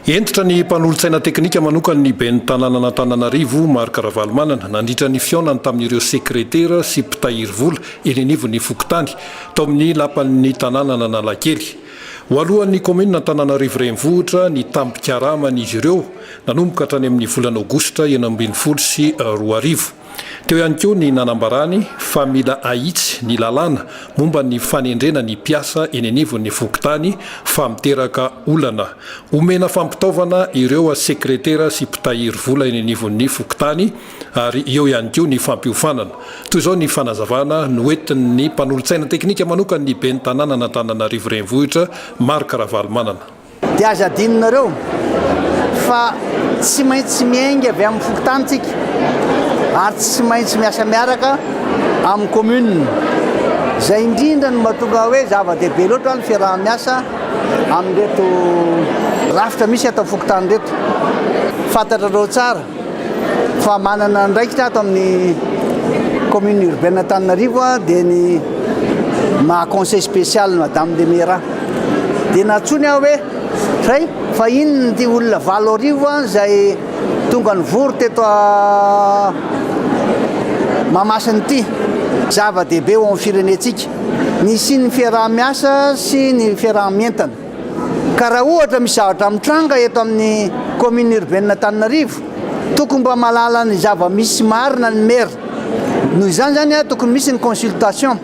Hentitra ny mpanolotsaina teknika manokan'ny ben'ny tanànan'Antananarivo, Marc Ravalomanana, nandritra ny fihaonany tamin'ireo sekretera sy mpitahiry vola eny anivon'ny fokontany, tao amin'ny lapan'ny tanànan'Analakely. Ho alohan'ny kaominina Antananarivo Renivohitra ny tambin-karaman'izy ireo nanomboka hatrany amin'ny volana aogositra 2016. Teo ihany koa ny nanambarany fa mila ahitsy ny lalàna momba ny fanendrena ny mpiasa eny anivon'ny fokontany fa miteraka olana. Omena fampitaovana ireo sekretera sy mpitahiry vola eny anivon'ny fokontany ary eo ihany koa ny fampiofanana. Toy izao ny fanazavana noentin'ny mpanolotsaina teknika manokan'ny ben'ny tanànan'Antananarivo Renivohitra, Marc Ravalomanana. Dia aza adinonareo fa tsy maintsy miainga avy amin'ny fokontany tsika ary tsy maintsy miasa miaraka amin'ny commune. Izay indrindra no mahatonga hoe zava-dehibe loatra ny fiaraha-miasa amin'ireto rafitra misy ato amin'ny fokontany ireto. Fantatrareo tsara fa manana andraikitra ato amin'ny commune urbaine Antananarivo dia ny maha conseil spécial madame le maire ahy. Dia nantsoiny aho hoe zay fa inona ity olona 8000 izay tonga nivory teto Mahamasina ity. Zava-dehibe ho amin'ny firenentsika ny hisian'ny fiaraha-miasa sy ny fiaraha-mientana. Ka raha ohatra misy zavatra mitranga eto amin'ny commune urbaine Antananarivo, tokony mba mahalala ny zava-misy marina ny maire. Noho izany zany tokony misy ny consultation,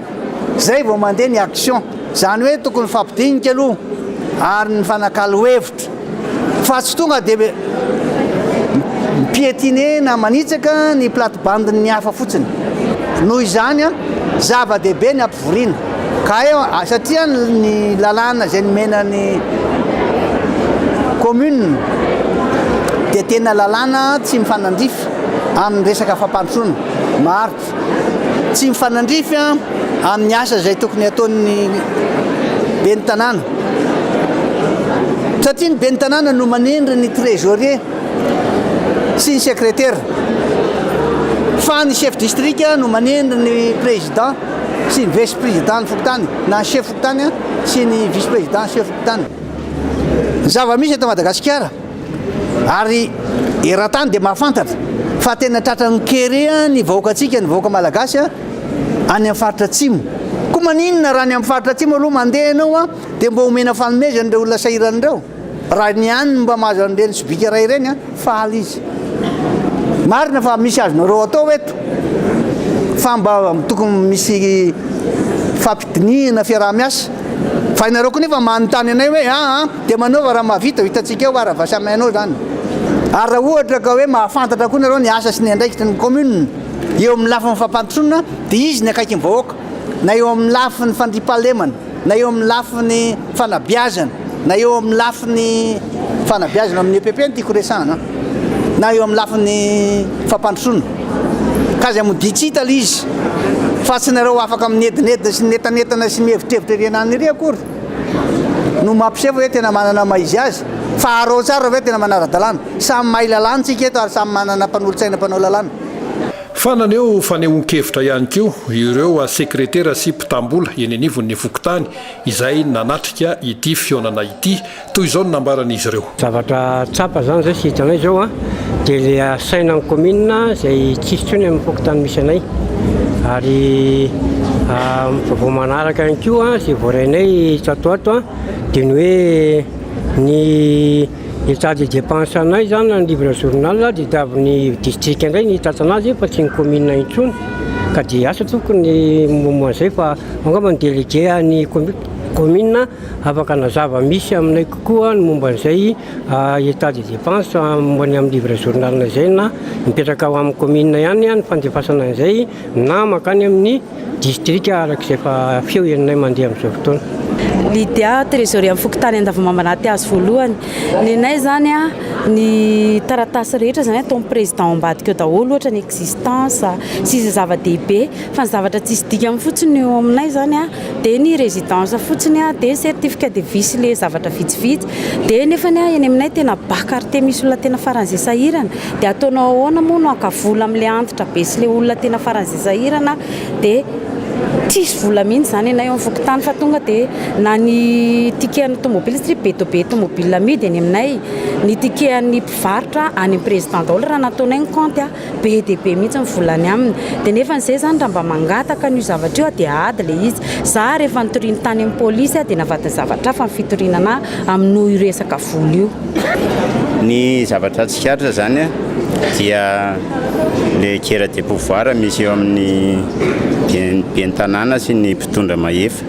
zay vao mandeha ny action. Zany hoe tokony mifampidinika aloha ary mifanakalo hevitra fa tsy tonga dia mi-piétiner na manitsaka ny plate-bande-n'ny hafa fotsiny. Noho izany, zava-dehibe ny ampivoriana. Ka eo, satria ny lalàna izay nomena ny commune dia tena lalàna tsy mifanandrify amin'ny resaka fampandrosoana maharitra, tsy mifanandrify amin'ny asa izay tokony hataon'ny ben'ny tanàna, satria ny ben'ny tanàna no manendry ny trésorier sy ny secrétaire, fa ny chef district no manendry ny président sy ny vice président ny fokontany na ny chef fokontany sy ny vice président chef fokontany. Ny zava-misy eto Madagasikara ary eran-tany dia mahafantatra fa tena tratran'ny kere ny vahoakantsika, ny vahoaka malagasy any amin'ny faritra atsimo. Koa maninona raha any amin'ny faritra atsimo aloha mandeha ianao dia mba omena fanomezana ireo olona sahirana ireo? Raha ny any no mba mahazo an'ireny sobika iray ireny an, faly izy. Marina fa misy azonareo atao eto, fa mba tokony misy fampidinihana fiaraha-miasa. Fa ianareo koa nefa manontany anay hoe aa dia manaova raha mahavita, ho hitantsika eo ary va samy hainao izany. Ary raha ohatra ka hoe mahafantatra koa nareo ny asa sy ny andraikitry ny commune eo amin'ny lafiny fampandrosoana dia izy ny akaiky ny vahoaka, na eo amin'ny lafiny fandriampahalemana. na eo amin'ny lafiny fanabeazana, na eo amin'ny lafiny fanabeazana amin'ny EPP no tiako resahana, na eo amin'ny lafiny fampandrosoana. Ka aza modia tsy hita ilay izy fa tsy nareo afaka minedinedina sy minetanetana sy mihevitrevitra ery anany ery akory no mampiseho hoe tena manana maha izy azy fa arao tsara hoe tena manara-dalàna. Samy mahay lalàna tsika eto ary samy manana mpanolotsaina mpanao lalàna. Fa naneho fanehoan-kevitra ihany koa ireo sekretera sy mpitam-bola eny anivon'ny fokontany izay nanatrika ity fihaonana ity. Toy izao no nambaran'izy ireo. Zavatra tsapa zany zao sy hitanay zao an, dia le asaina ny commune izay tsisy intsony amin'ny fokontany misy anay, ary vaovao manaraka ihany koa izay voarainay tato ho ato an, dia ny hoe ny État de dépense anay zany na ny livre journal dia tadiavin'ny district indray ny hitantana azy fa tsy ny commune intsony ka dia asa tompoko ny momba an'izay fa angamba ny délégué an'ny commune afaka hanazava misy aminay kokoa ny momba an'izay état de dépense momba ny amin'ny livre journal izay na mipetraka ao amin'ny commune ihany ny fandefasana an'izay na mankany amin'ny Distrika araka izay efa feo henonay mandeha amin'izao fotoana. Lydia, trésorier amin'ny fokontany Andavamamba Anaty Hazo voalohany. Ny anay izany a, ny taratasy rehetra izany ataon'ny président ao ambadika ao daholo, ohatra ny existence sy izay zava-dehibe, fa ny zavatra tsisy dikany fotsiny eo aminay izany a, dia ny résidence fotsiny a, dia certificat de vie sy ilay zavatra vitsivitsy, dia nefany a eny aminay tena bas quartier misy olona tena faran'izay sahirana, dia ataonao ahoana moa no haka vola amin'ilay antitra be sy ilay olona tena faran'izay sahirana dia. Tsisy vola mihitsy zany ianay eo amin'ny fokontany fa tonga dia na ny ticket an'ny tomobile, satria be dia be tomobile amidy eny aminay, ny ticket an'ny mpivarotra any amin'ny président daholo. Raha nataonay ny compte, be dia be mihitsy ny volany aminy. Dia nefa n'izay zany, raha mba mangataka an'io zavatra io dia ady le izy. Za rehefa nitoriany tany amin'ny polisy dia navadiny zavatra hafa ny fitoriana amin'io io resaka vola io. Ny zavatra tsikaritra zany dia le guerre de pouvoir misy eo amin'ny ben'ny tanàna sy ny mpitondra mahefa,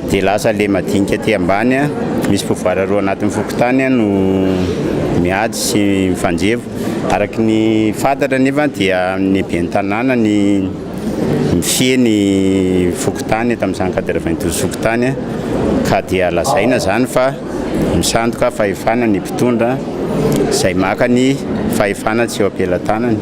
dia lasa le madinika aty ambany misy pouvoir roa anatin'ny fokontany no miady sy mifanjevo. Araky ny fantatra nefa dia ny ben'ny tanàna ny mifehy ny fokontany eto amin'ny 192 fokontany, ka dia lazaina zany fa misandoka fahefana ny mpitondra izay maka ny fahefana tsy eo am-pelatanany.